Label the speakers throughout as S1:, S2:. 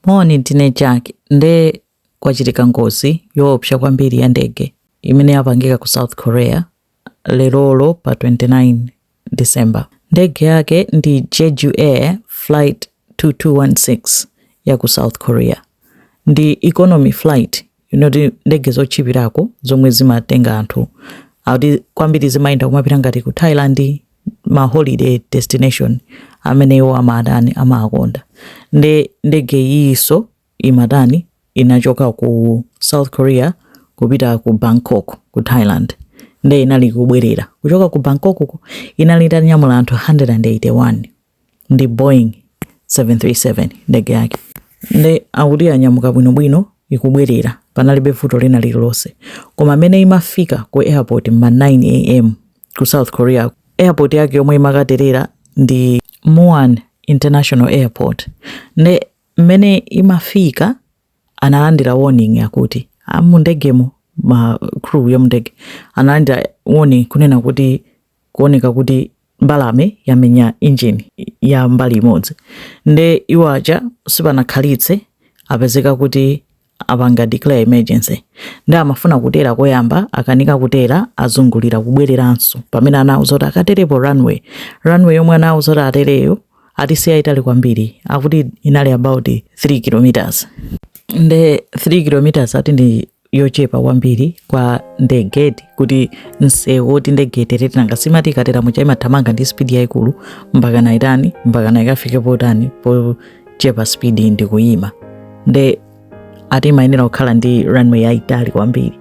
S1: Moni, ndine Jack. Nde kwachitika ngozi yoopsa kwambiri ya ndege imene yapangika ku South Korea lerolo pa 29 December. Ndege yake ndi Jeju Air flight 2216 ya ku South Korea. Ndi economy flight, inoti ndege zotchipirako zomwe zimatenga anthu akuti kwambiri zimayenda kumapita ngati ku Thailand, ma holiday destination amene iwo amatani, amakonda. Nde ndege iyinso imatani, inachoka ku South Korea kupita ku Bangkok ku Thailand. Nde inali kubwerera kuchoka ku Bangkok ku, inali itanyamula anthu 181. Ndi Boeing 737 ndege yake. Nde akuti yanyamuka bwinobwino, ikubwerera, panalibe vuto lina lililonse. Koma amene imafika ku airport ma 9 a.m. ku South Korea, airport yake yomwe imakaterera ndi Muan International Airport. Nde mmene imafika analandira warning, yakuti amundegemo, ma crew ya mundege analandira warning kunena kuti kuoneka kuti mbalame yamenya engine ya mbali imodzi. Nde iwo aja sipanakhalitse, apezeka kuti apanga declare emergency. Ndi amafuna kutera koyamba, akanika kutera, azungulira kubwereranso pamene anawuza kuti akaterepo. Runway yomwe anawuza kuti atereyo ati siyayitali kwambiri, akuti inali about 3 kilometers. Nde 3 kilometers ati ndi yochepa kwambiri kwa ndege kuti msewu woti ndege iterere. Nanga simati ikatera muja imathamanga ndi speed yayikulu mpaka naitani, mpaka naikafike potani, pochepa speed ndi kuyima. Nde ati imayenera kukhala ndi runway yayitali kwambiri.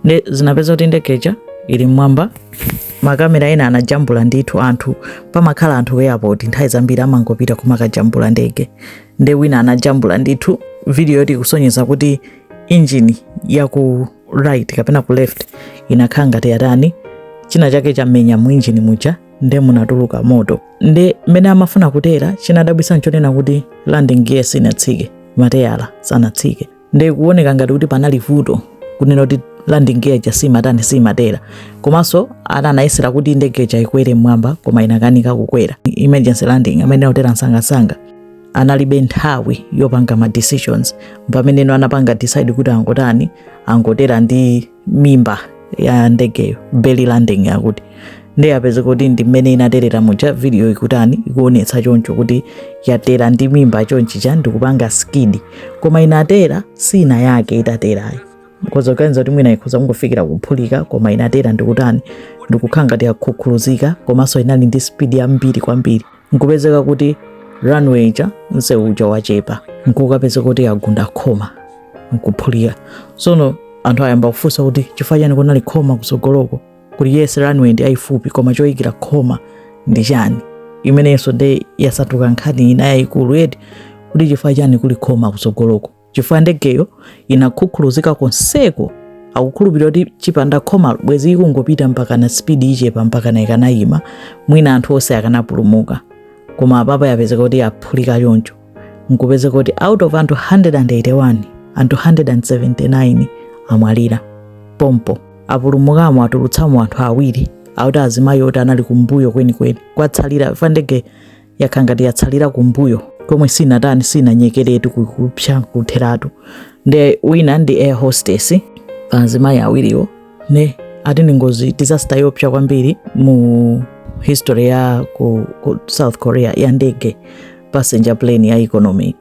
S1: Nde zinapeza kuti ndegeja ili mmwamba, makamera ena anajambula ndithu. Anthu, pamakhala anthu ku airport nthawi zambiri amangopita kumakajambula ndege. Nde wina anajambula ndithu video yoti ikusonyeza kuti engine ya ku right kapena ku left inakhala ngati yatani, china chake chamenya mu engine muja, nde munatuluka moto. Nde mmene amafuna kutera, chinadabwitsa nchonena kuti landing gear sinatsike, mateyala sanatsike. Nde kuoneka ngati kuti panali vuto kunena kuti landing gear ija simatani, simatera. Komanso ana anayesera kuti ndege ija ikwere mmwamba, koma inakanika kukwera. Emergency landing, amene akutera msangasanga, analibe nthawi yopanga ma decisions. Pameneno anapanga decide kuti angotani, angotera ndi mimba ya ndegeyo, belly landing yakuti. Ndiye apeze kuti ndi mmene inaterera muja, video ikutani, ikuonetsa choncho kuti yatera ndi mimba chonchicha ndikupanga skid. Koma inatera sina yake itaterayi, nkhoza kuganiza kuti mwina ikhoza kungofikira kuphulika, koma inatera ndikutani, ndikukhala ngati yakhukhuluzika. Komanso inali ndi speed yambiri kwambiri, nkupezeka kuti runway ija, msewu uja wachepa, nkukapezeka kuti yagunda khoma nkuphulika. Tsono anthu ayamba kufunsa kuti chifukwa chani kunali khoma kutsogoloko, kuti yes, runway ndi ayifupi, koma choyikira khoma ndi chani? Imenenso nde yasanduka nkhani ina yayikulu eti, kuti chifukwa chani kuli khoma kutsogoloko, chifukwa ndegeyo inakhukhuluzika konseko. Akukhulupirira kuti chipanda khomalo bwezi ikungopita mpaka na speed ichepa, mpaka na ikanayima, mwina anthu onse akanapulumuka. Koma apapa yapezeka kuti yaphulika choncho, nkupezeka kuti out of anthu 181, anthu 179 amwalira pompo. Apulumukamo, atulutsamo anthu awiri, akuti azimayi oti anali kumbuyo kwenikweni. Kwatsalira fa ndege yakhala ngati yatsalira kumbuyo komwe sinatani, sinanyekeretu kupsa kutheratu. Nde wina ndi air hostess pa azimayi awiriwo. Ne ati ndi ngozi, disaster yopsa kwambiri mu history ya ku South Korea ya ndege, passenger plane ya economy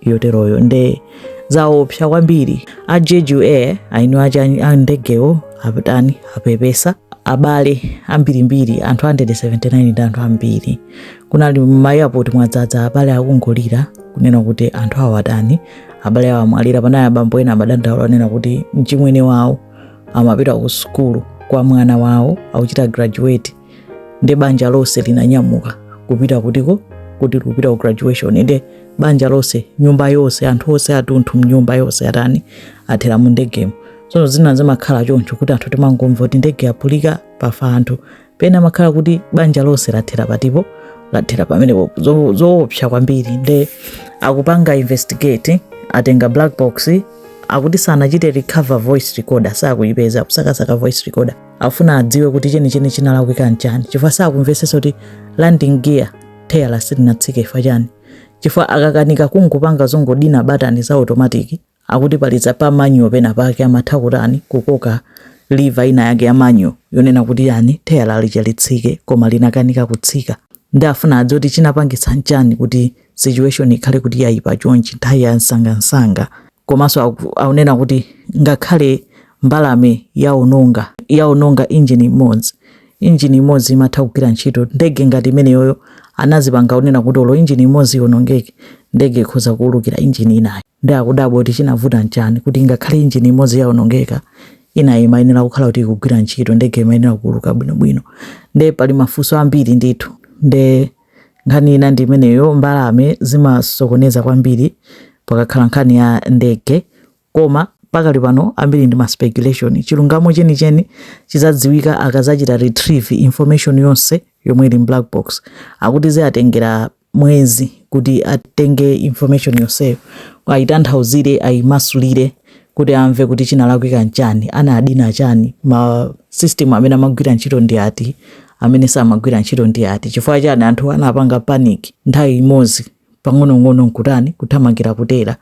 S1: yoteroyo. Nde zaopsa kwambiri. A Jeju Air, ainu aja a ndegewo, apatani, apepesa abale ambirimbiri. Anthu 179 ndi anthu ambiri. Kunali ma airport mwadzaza abale akungolira kunena kuti anthu awo atani, abale awo amwalira. Panali abambo ena amadandaula anena kuti mchimwene wawo amapita ku sukulu kwa mwana wawo akuchita graduate, ndi banja lonse linanyamuka kupita kutiko, kuti kupita ku graduation. Ndi banja lonse, nyumba yonse, anthu onse atunthu mnyumba yonse atani, athera mu ndegemo. So zina zimakhala choncho kuti anthu timangomva kuti ndege yaphulika, pafa anthu, pena amakhala kuti banja lonse lathera patipo, lathera pamenepo. Zoopsa kwambiri. Nde akupanga investigate, atenga black box. Akuti sanachite recover voice recorder, sakuyipeza, kusakasaka voice recorder. Afuna adziwe kuti chenicheni chinalakwika nchani, chifukwa sakumvetsetsa kuti landing gear teyala silinatsike chifukwa chani. Chifukwa akakanika kungopanga zongodina batani za automatic, akuti pali za pa manual pena pake amatha kutani, kukoka lever ina yake ya manual yonena kuti yani theyala lija litsike, koma linakanika kutsika. Ndi afuna adziwe kuti chinapangitsa nchani kuti situation ikhale kuti yayipa chonchi nthawi ya msangamsanga. Komanso akunena kuti ngakhale mbalame yaononga injini imodzi, injini imodzi imatha kugwira ntchito. Ndege ngati imeneyoyo anazipanga kunena kuti olo injini imodzi ionongeke, ndege ikhoza kuwulukira injini inayo. Ndi akudabwa kuti chinavuta nchani kuti ngakhale injini imodzi yaonongeka, inayo imayenera kukhala kuti ikugwira ntchito, ndege imayenera kuwuluka bwinobwino. Nde pali mafunso ambiri ndithu. Nde nkhani ina ndi imeneyo. Mbalame zimasokoneza kwambiri pakakhala nkhani ya ndege. Koma pakali pano ambiri ndi ma speculation. Chilungamo chenicheni chizadziwika akazachita retrieve information yonse yomwe ili black box. Akuti ziyatengera mwezi kuti atenge information yonseyo, ayitanthauzire, ayimasulire, kuti amve kuti chinalakwika nchani, anadina chani, ma system amene amagwira ntchito ndi ati, amene samagwira ntchito ndi ati, chifukwa chani anthu anapanga panic nthawi imodzi pang'onong'ono nkutani, kuthamangira kutera,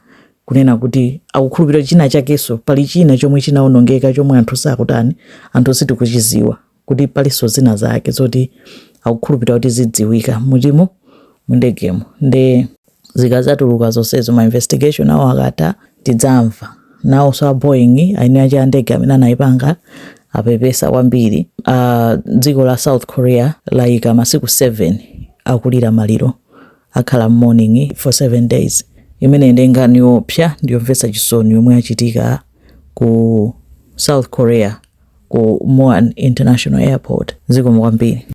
S1: kunena kuti akukhulupirira china chakenso pali china chomwe chinawonongeka chomwe anthu sakutani, anthu sitikuchiziwa, kuti palinso zina zake zoti akukhulupirira kuti zidziwika mutimo mundegemo. Nde zikazatuluka zonsezo, ma investigation awo akatha, tidzamva. Nawonso a Boeing, aini ache a ndege amene anayipanga, apepesa kwambiri. Dziko la South Korea layika masiku 7 akulira maliro, akhala mourning for 7 days. Imene ndi nkhani yoopsa ndiyomvetsa chisoni yomwe yachitika ku South Korea, ku Muan International Airport. Zikomo kwambiri.